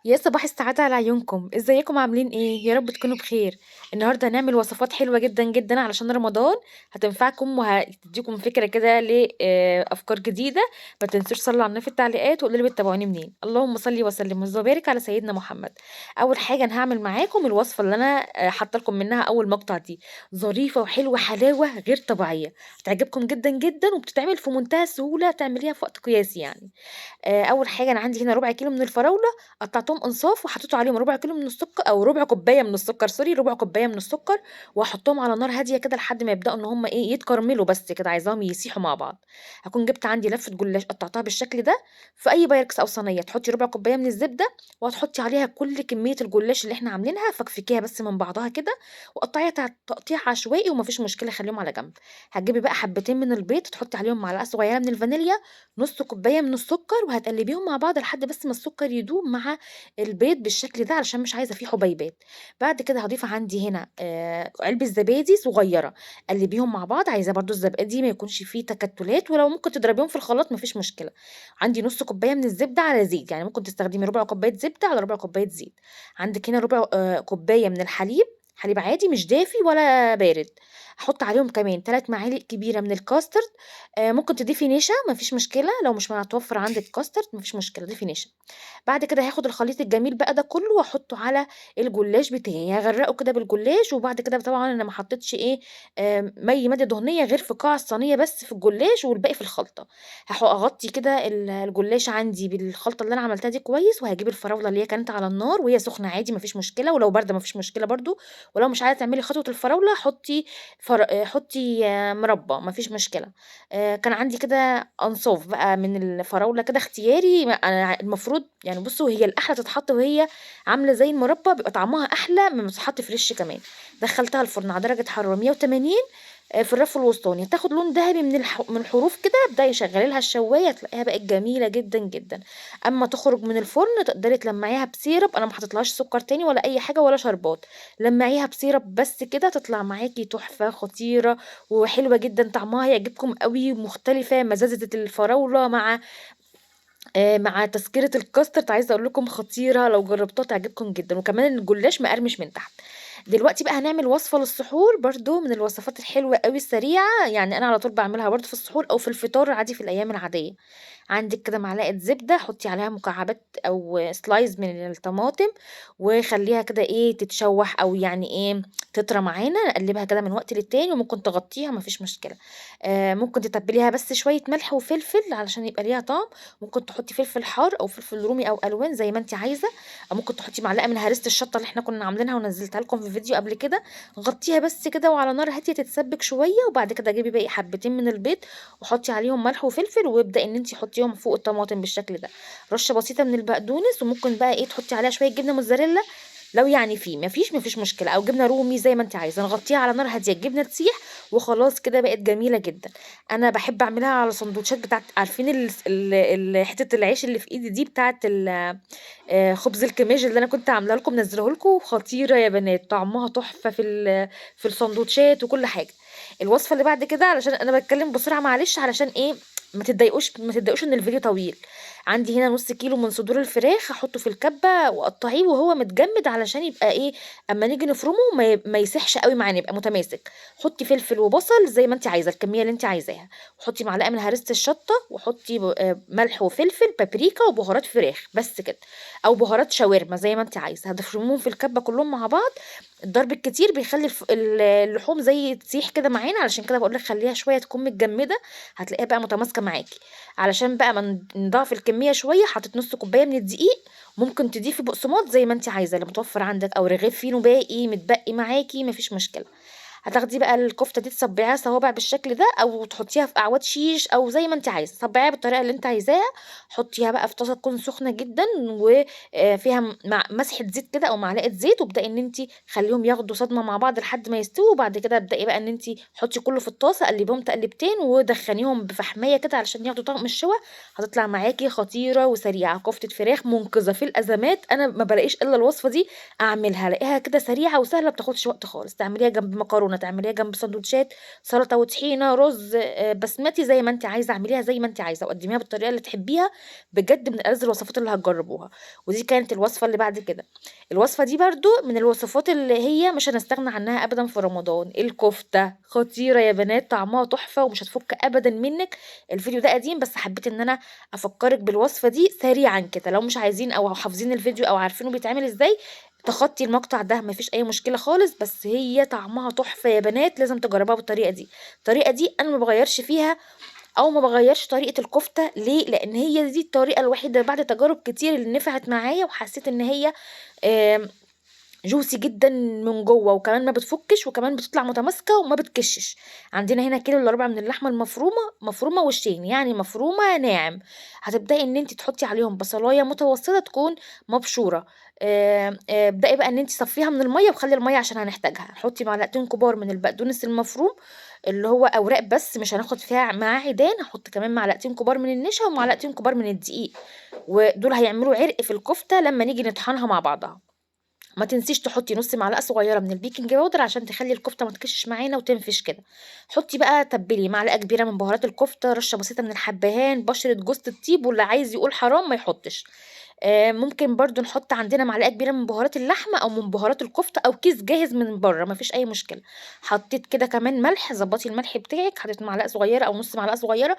يا صباح السعادة على عيونكم، ازيكم عاملين ايه؟ يا رب تكونوا بخير. النهارده هنعمل وصفات حلوة جدا جدا علشان رمضان، هتنفعكم وهتديكم فكرة كده ل افكار جديدة. ما تنسوش تصلوا على النبي في التعليقات وقولوا لي بتتابعوني منين. اللهم صل وسلم وبارك على سيدنا محمد. اول حاجة انا هعمل معاكم الوصفة اللي انا حاطه لكم منها اول مقطع دي، ظريفة وحلوة حلاوة غير طبيعية، هتعجبكم جدا جدا وبتتعمل في منتهى السهولة، تعمليها في وقت قياسي يعني. اول حاجة انا عندي هنا ربع كيلو من الفراولة قطعتهم انصاف وحطيت عليهم ربع كيلو من السكر او ربع كوباية من السكر، sorry ربع كوباية من السكر، واحطهم على نار هادية كده لحد ما يبداوا ان هم ايه يتكرملوا بس كده، عايزاهم يسيحوا مع بعض. هكون جبت عندي لفه جلاش قطعتها بالشكل ده في اي بايركس او صينية، تحطي ربع كوباية من الزبدة وهتحطي عليها كل كمية الجلاش اللي احنا عاملينها، فكفكيها بس من بعضها كده وقطعيها تقطيع عشوائي ومفيش مشكلة، خليهم على جنب. هتجيبي بقى حبتين من البيض تحطي عليهم معلقه صغيرة من الفانيليا، نص كوباية من السكر، وهتقلبيهم مع بعض لحد بس ما السكر يدوب مع البيض بالشكل ده علشان مش عايزه فيه حبيبات. بعد كده هضيف عندي هنا علبة زبادي صغيرة، قلبيهم مع بعض، عايزه برضو الزبادي ما يكونش فيه تكتلات، ولو ممكن تضربيهم في الخلاط مفيش مشكلة. عندي نص كوباية من الزبدة على زيت، يعني ممكن تستخدمي ربع كوباية زبدة على ربع كوباية زيت. عندك هنا ربع كوباية من الحليب، حليب عادي مش دافي ولا بارد. هحط عليهم كمان 3 معالق كبيرة من الكاسترد، ممكن تضيفي نشا مفيش مشكلة، لو مش متوفر عندك كاسترد مفيش مشكلة ضيفي نشا. بعد كده هاخد الخليط الجميل بقى ده كله واحطه على الجلاش بتاعي، هغرقه كده بالجلاش. وبعد كده طبعا انا ما حطيتش ايه اي مادة دهنية غير في قاع الصينية بس في الجلاش، والباقي في الخلطة. هغطي كده الجلاش عندي بالخلطه اللي انا عملتها دي كويس، وهجيب الفراوله اللي هي كانت على النار وهي سخنة عادي مفيش مشكلة، ولو باردة مفيش مشكلة برده. ولو مش عايزه تعملي خطوة الفراوله حطي مربى مفيش مشكلة. كان عندي كده انصاف بقى من الفراوله كده اختياري، انا المفروض يعني بصوا هي الاحلى تتحط وهي عامله زي المربى، بيبقى طعمها احلى مما تتحط fresh كمان. دخلتها الفرن على درجه حرارة 180، في الرف الوسطاني، هتاخد لون ذهبي من الحروف كده. ابداي شغلي لها الشوايه تلاقيها بقت جميلة جدا جدا. اما تخرج من الفرن تقدري تلمعيها ب syrup، انا ما حطيتلهاش سكر تاني ولا اي حاجة ولا شربات، لمعيها ب syrup بس كده تطلع معاكي تحفة خطيرة وحلوه جدا، طعمها هيعجبكم قوي ومختلفة. مزازه الفراوله مع تسكيره الكاسترد، عايزه اقول لكم خطيرة، لو جربتوها تعجبكم جدا. وكمان الجلاش مقرمش من تحت. دلوقتي بقى هنعمل وصفه للسحور برضو من الوصفات الحلوة قوي السريعة، يعني انا على طول بعملها برضو في السحور او في الفطار عادي في الايام العادية. عندك كده معلقه زبدة حطي عليها مكعبات او slice من الطماطم، وخليها كده ايه تتشوح او يعني ايه تطرى معانا، نقلبها كده من وقت للتاني، وممكن تغطيها مفيش مشكلة. ممكن تتبليها بس شوية ملح وفلفل علشان يبقى ليها طعم، ممكن تحطي فلفل حار او فلفل رومي او الوان زي ما انت عايزه، او ممكن تحطي معلقه من هريسه الشطه اللي احنا كنا عاملينها ونزلتها لكم في فيديو قبل كده. غطيها بس كده وعلى نار هادية تتسبك شوية، وبعد كده جيبي باقي حبتين من البيض وحطي عليهم ملح وفلفل، وابداي ان انت حطيهم فوق الطماطم بالشكل ده. رشه بسيطة من البقدونس، وممكن بقى ايه تحطي عليها شوية جبنه موتزاريلا لو يعني في، مفيش مشكلة، او جبنه رومي زي ما انت عايزه. نغطيها على نار هادية الجبنة تسيح وخلاص كده بقت جميلة جدا. انا بحب اعملها على سندوتشات بتاعت، عارفين حتة العيش اللي في ايدي دي بتاعت خبز الكماج اللي انا كنت عاملاه لكم منزله لكم، خطيرة يا بنات، طعمها تحفة في السندوتشات وكل حاجة. الوصفة اللي بعد كده علشان انا بتكلم بسرعة معلش، علشان ايه ما تتضايقوش ان الفيديو طويل. عندي هنا نص كيلو من صدور الفراخ هحطه في الكبه وقطعيه وهو متجمد علشان يبقى ايه اما نيجي نفرمه ما يسحش قوي معانا، يبقى متماسك. حطي فلفل وبصل زي ما انت عايزه الكمية اللي انت عايزاها، وحطي معلقه من هريسه الشطه، وحطي ملح وفلفل بابريكا وبهارات فراخ بس كده، او بهارات شاورما زي ما انت عايزه. هتفرموهم في الكبه كلهم مع بعض. الضرب الكتير بيخلي اللحوم زي تسيح كده معانا، علشان كده بقول لك خليها شوية تكون متجمده، هتلاقيها بقى متماسكة معاكي. علشان بقى ما نضاعف الكمية شوية حطيت نص كوباية من الدقيق، ممكن تضيفي بقسماط زي ما انت عايزه اللي متوفر عندك، او رغيف فينو باقي متبقي معاكي مفيش مشكلة. هتاخدي بقى الكفتة دي تصبعيها صوابع بالشكل ده، او تحطيها في اعواد شيش او زي ما انت عايزه، صبعيها بالطريقة اللي انت عايزاها. حطيها بقى في طاسه تكون سخنة جدا وفيها مع مسحه زيت كده او معلقه زيت، وابداي ان انت خليهم ياخدوا صدمة مع بعض لحد ما يستووا. وبعد كده ابداي بقى ان انت حطي كله في الطاسه، قلبيهم تقلبتين ودخنيهم بفحميه كده علشان ياخدوا طعم الشوى. هتطلع معاكي خطيرة وسريعة، كفته فراخ منقذه في الازمات. انا ما بلاقيش الا الوصفة دي اعملها، الاقيها كده سريعة وسهلة ما بتاخدش وقت خالص. تعمليها جنب مكرونه، مكرونة، تعمليها جنب ساندوتشات، سلطة وطحينة، رز بسمتي، زي ما أنتِ عايزة اعمليها زي ما أنتِ عايزة، وقدميها بالطريقة اللي تحبيها، بجد من ألذ الوصفات اللي هتجربوها. ودي كانت الوصفة اللي بعد كده. الوصفة دي برضه من الوصفات اللي هي مش هنستغنى عنها أبدًا في رمضان، الكفتة، خطيرة يا بنات، طعمها تحفة ومش هتفك أبدًا منِّك. الفيديو ده قديم بس حبيت إن أنا أفكّرِك بالوصفة دي سريعًا كده، لو مش عايزين أو حافظين الفيديو أو عارفينه بيتعمل إزاي، تخطي المقطع ده ما فيش أي مشكلة خالص، بس هي طعمها تحفة يا بنات، لازم تجربوها بالطريقة دي. الطريقة دي أنا ما باغيّرش فيها أو ما باغيّرش طريقة الكفتة ليه؟ لإن هي دي الطريقة الوحيدة بعد تجارب كتير اللي نفعت معايا، وحسيت إن هي juicy جدًا من جوّه، وكمان ما بتفُكِّش، وكمان بتطلع متماسكة وما بتكشّش. عندنا هنا كيلو إلا ربع من اللحمة المفرومة، مفرومة وشّين، يعني مفرومة ناعم. هتبدئي إن أنتِ تحطّي عليهم بصلاية متوسطة تكون مبشورة. ابدئي بقى إن أنتِ صفّيها من المَيّة وخلّي المَيّة عشان هنحتاجها. حطّي معلقتين كبار من البقدونس المفروم اللي هو أوراق بس مش هناخد فيها معاه عيدان، هاحط كمان معلقتين كبار من النشا ومعلقتين كبار من الدقيق، ودول هيعملوا عرق في الكفتة لمّا نيجي نطحنها مع بعضها. ما تنسيش تحطي نُص معلقة صغيرة من ال baking powder عشان تخلّي الكفتة ما تكشش معانا وتنفش كده. حطي بقى تبّلي معلقة كبيرة من بهارات الكفتة، رشة بسيطة من الحبهان، بشرة جوزة الطيب، واللي عايز يقول حرام ما يحطش. ممكن برضه نحط عندنا معلقة كبيرة من بهارات اللحمة أو من بهارات الكفتة أو كيس جاهز من برّه، ما فيش أي مشكلة. حطيت كده كمان ملح، ضبّطي الملح بتاعِك، حطيت معلقة صغيرة أو نُص معلقة صغيرة،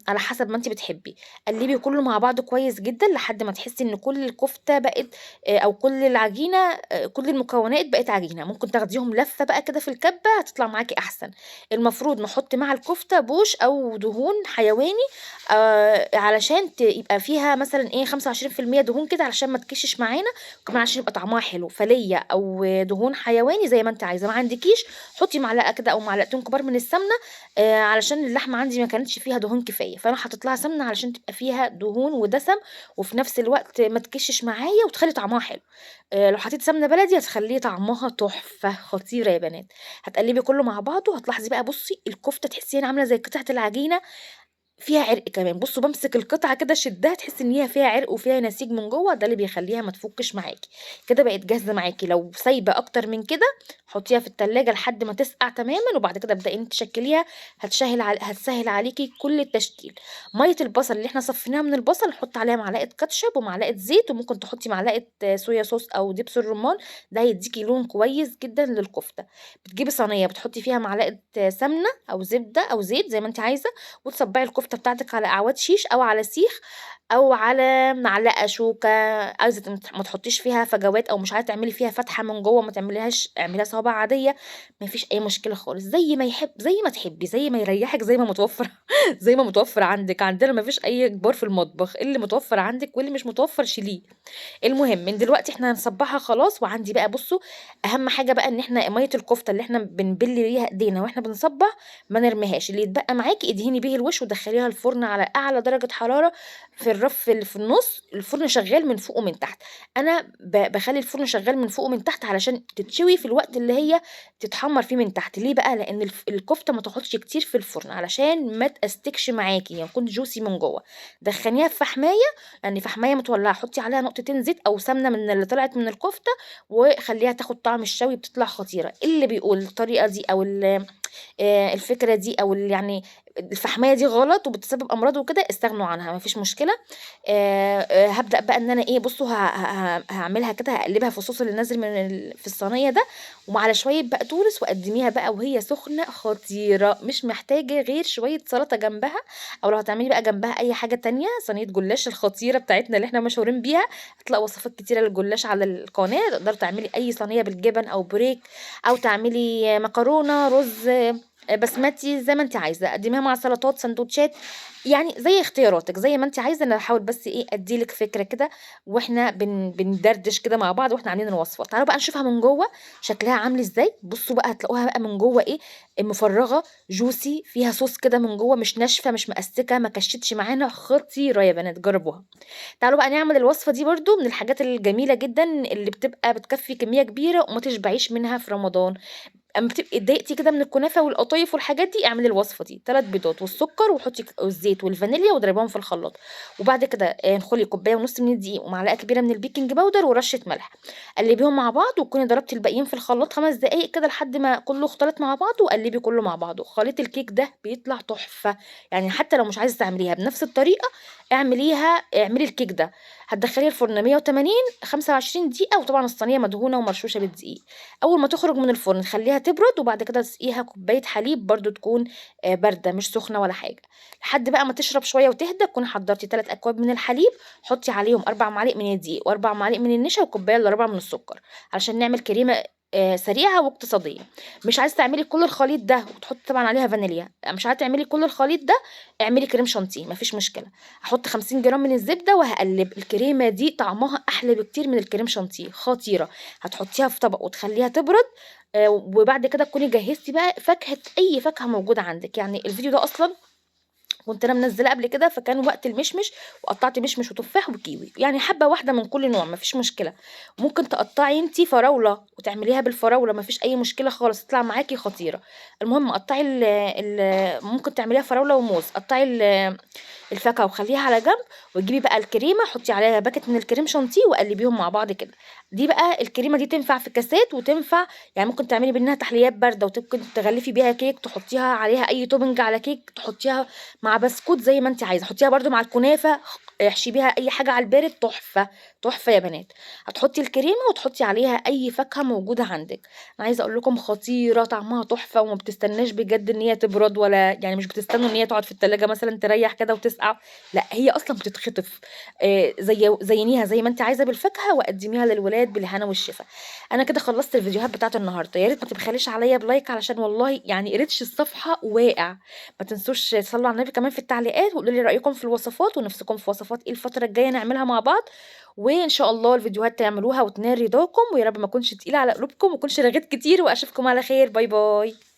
على حسب ما أنتِ بتحبي. قلّبي كله مع بعضه كويس جدًا لحد ما تحسي إن كل الكفتة بقت أو كل العجينة كل المكونات بقت عجينة. ممكن تاخديهم لفة بقى كده في الكبة هتطلع معاكِ أحسن. المفروض نحط مع الكفتة بوش أو دهون حيواني، علشان يبقى فيها مثلًا إيه 25% دهون كده علشان ما تكشش معانا، وكمان عشان يبقى طعمها حلو. فليّة أو دهون حيواني زي ما أنتِ عايزة، ما عندكيش حطي معلقة كده أو معلقتين كبار من السمنة، علشان اللحمة عندي ما كانتش فيها دهون كفاية، فأنا حطيت لها سمنة علشان تبقى فيها دهون ودسم، وفي نفس الوقت ما تكشش معايا وتخلي طعمها حلو. لو حطيتِ سمنة بلدي هتخلّي طعمها تحفة، خطيرة يا بنات. هتقلّبي كله مع بعضه، هتلاحظي بقى بُصّي الكفتة تحسيها عاملة زي قطعة العجينة، فيها عرق كمان. بُصّوا بامسك القطعة كده أشدها تحسي إن هي فيها عرق وفيها نسيج من جوّه، ده اللي بيخلّيها ما تفكش معاكِ. كده بقت جاهزة معاكِ. لو سايبة أكتر من كده حطيها في التلاجة لحد ما تسقع تمامًا، وبعد كده ابدئي إن أنتِ تشكليها، هتسهل عليكِ كل التشكيل. مَيّة البصل اللي إحنا صفيناها من البصل نحط عليها معلقة كاتشب ومعلقة زيت، وممكن تحطي معلقة صويا صوص أو دبس الرمان، ده هيديكِ لون كويس جدًا للكفتة. بتجيبي صينية بتحطي فيها معلقة سمنة أو زبدة أو زيت زي ما أنتِ عايزة، وتصبعي الكفتة بتاعتك على أعواد شيش أو على سيخ أو على معلقة شوكة، عايزة ما تحطيش فيها فجوات أو مش عايزة تعملي فيها فتحة من جوّه ما تعمليهاش، اعمليها صوابع عادية، ما فيش أي مشكلة خالص، زي ما يحب، زي ما تحبي، زي ما يريحك، زي ما متوفر زي ما متوفر عندك. عندنا ما فيش أي إجبار في المطبخ، اللي متوفر عندك واللي مش متوفر شيليه. المهم من دلوقتي إحنا هنصبعها خلاص. وعندي بقى بُصّوا أهم حاجة بقى إن إحنا مَيّة الكفتة اللي إحنا بنبل بيها إيدينا وإحنا بنصبع ما نرميهاش، اللي يتبقى معاكِ ادهني بيه الوش ودخليها الفرن على أعلى درجة حرارة في الرف اللي في النُص، الفرن شغال من فوق ومن تحت. أنا باخلّي الفرن شغال من فوق ومن تحت علشان تتشوي في الوقت اللي هي تتحمّر فيه من تحت. ليه بقى؟ لإن الكفتة ما تاخدش كتير في الفرن علشان ما تأستكش معاكِ، يعني تكون juicy من جوّه. دخنيها في فحماية، يعني فحماية متولعة، حطي عليها نقطتين زيت أو سمنة من اللي طلعت من الكفتة، وخلّيها تاخد طعم الشوي، بتطلع خطيرة. اللي بيقول الطريقة دي أو الفكرة دي أو يعني الفحماية دي غلط وبتسبب أمراض وكده، استغنوا عنها ما فيش مشكلة. هابدأ بقى إن أنا إيه، بُصّوا هاعملها كده، هاقلبها في الصوص اللي نازل من في الصينية ده، وعلى شوية بقدونس، وقدميها بقى وهي سخنة، خطيرة، مش محتاجة غير شوية سلطة جنبها، أو لو هتعملي بقى جنبها أي حاجة تانية، صينية جلاش الخطيرة بتاعتنا اللي إحنا مشهورين بيها، هتلاقوا وصفات كتيرة للجلاش على القناة، تقدري تعملي أي صينية بالجبن أو بريك، أو تعملي مكرونة، رز بسمتي، زي ما أنتِ عايزة، قدميها مع سلطات، سندوتشات، يعني زي اختياراتِك، زي ما أنتِ عايزة. أنا هاحاول بس إيه أدي لِك فكرة كده وإحنا بندردش كده مع بعض وإحنا عاملين الوصفة. تعالوا بقى نشوفها من جوه شكلها عامل إزاي. بصوا بقى هتلاقوها بقى من جوه إيه، مفرغة جوسي، فيها صوص كده من جوه، مش ناشفة، مش مقستكة، ما كشتش معانا، خطيرة يا بنات، جربوها. تعالوا بقى نعمل الوصفة دي برضو من الحاجات الجميلة جدا اللي بتبقى بتكفي كمية كبيرة وما تشبعيش منها في رمضان. أمّا بتبقي اتضايقتِ كده من الكنافة والقطايف والحاجات دي، اعملي الوصفة دي، 3 بيضات والسكر وحطي والزيت والفانيليا واضربيهم في الخلاط، وبعد كده انخلي كوباية ونُص من الدقيق ومعلقة كبيرة من ال baking powder ورشة ملح، قلّبيهم مع بعض وتكوني ضربتِ الباقيين في الخلاط 5 دقايق كده لحد ما كله اختلط مع بعضه وقلّبي كله مع بعضه. خليط الكيك ده بيطلع تحفة، يعني حتى لو مش عايزة تعمليها بنفس الطريقة اعملي الكيك ده، هتدخّليه الفرن 180 25 دقيقة وطبعًا الصينية مدهونة ومرشوشة بالدقيق. أول ما تخرج من الفرن خلّيها تبرد وبعد كده تسقيها كوباية حليب برضه تكون باردة مش سخنة ولا حاجة، لحد بقى ما تشرب شوية وتهدى تكوني حضّرتِ 3 أكواب من الحليب، حطي عليهم 4 معالق من الدقيق و4 معالق من النشا وكوباية إلا ربع من السكر، علشان نعمل كريمة سريعة واقتصادية. مش عايزة تعملي كل الخليط ده وتحطي طبعًا عليها فانيليا، مش عايزة تعملي كل الخليط ده اعملي كريم شانتيه ما فيش مشكلة. هاحط 50 جرام من الزبدة وهاقلب، الكريمة دي طعمها أحلى بكتير من الكريم شانتيه، خطيرة. هتحطيها في طبق وتخلّيها تبرد، وبعد كده تكوني جهزتِ بقى فاكهة أي فاكهة موجودة عندِك، يعني الفيديو ده أصلًا كنت أنا منزّلاه قبل كده فكان وقت المشمش وقطّعت مشمش وتفاح وكيوي، يعني حبة واحدة من كل نوع ما فيش مشكلة. ممكن تقطّعي أنتِ فراولة وتعمليها بالفراولة ما فيش أي مشكلة خالص، تطلع معاكِ خطيرة. المهم قطّعي ال ال ممكن تعمليها فراولة وموز، قطّعي الفاكهة وخلّيها على جنب، وتجيبي بقى الكريمة حطي عليها باكيت من الكريم شانتيه وقلّبيهم مع بعض كده. دي بقى الكريمة دي تنفع في كاسات وتنفع يعني ممكن تعملي منها تحليات باردة وممكن تغلفي بيها كيك، تحطيها عليها أي topping على كيك، تحطيها مع بسكوت زي ما أنتِ عايزة، حطيها برضه مع الكنافة، احشي بيها أي حاجة على البارد، تحفة، تحفة يا بنات. هتحطي الكريمة وتحطي عليها أي فاكهة موجودة عندِك. أنا عايزة أقول لكم خطيرة، طعمها تحفة وما بتستناش بجد إن هي تبرد ولا يعني مش بتستنوا إن هي تقعد في التلاجة مثلًا تريح كده وتسقع، لأ هي أصلًا بتتخطف. زينيها زي ما أنتِ عايزة بالفاكهة وقدميها للولاد بالهنا والشفا. أنا كده خلصت الفيديوهات بتاعة النهارده، يا ريت ما تبخليش عليا ب like علشان والله يعني reach الصفحة واقع. ما تنسوش تصلوا على النبي كمان في التعليقات وقولوا لي رأيكم في الوصفات ونفسكم في وصفات إيه الفترة الجاية نعملها مع بعض، وإن شاء الله الفيديوهات تعملوها وتنال رضاكم، ويا رب ما أكونش تقيلة على قلوبكم وما أكونش رغيت كتير، وأشوفكم على خير. bye bye.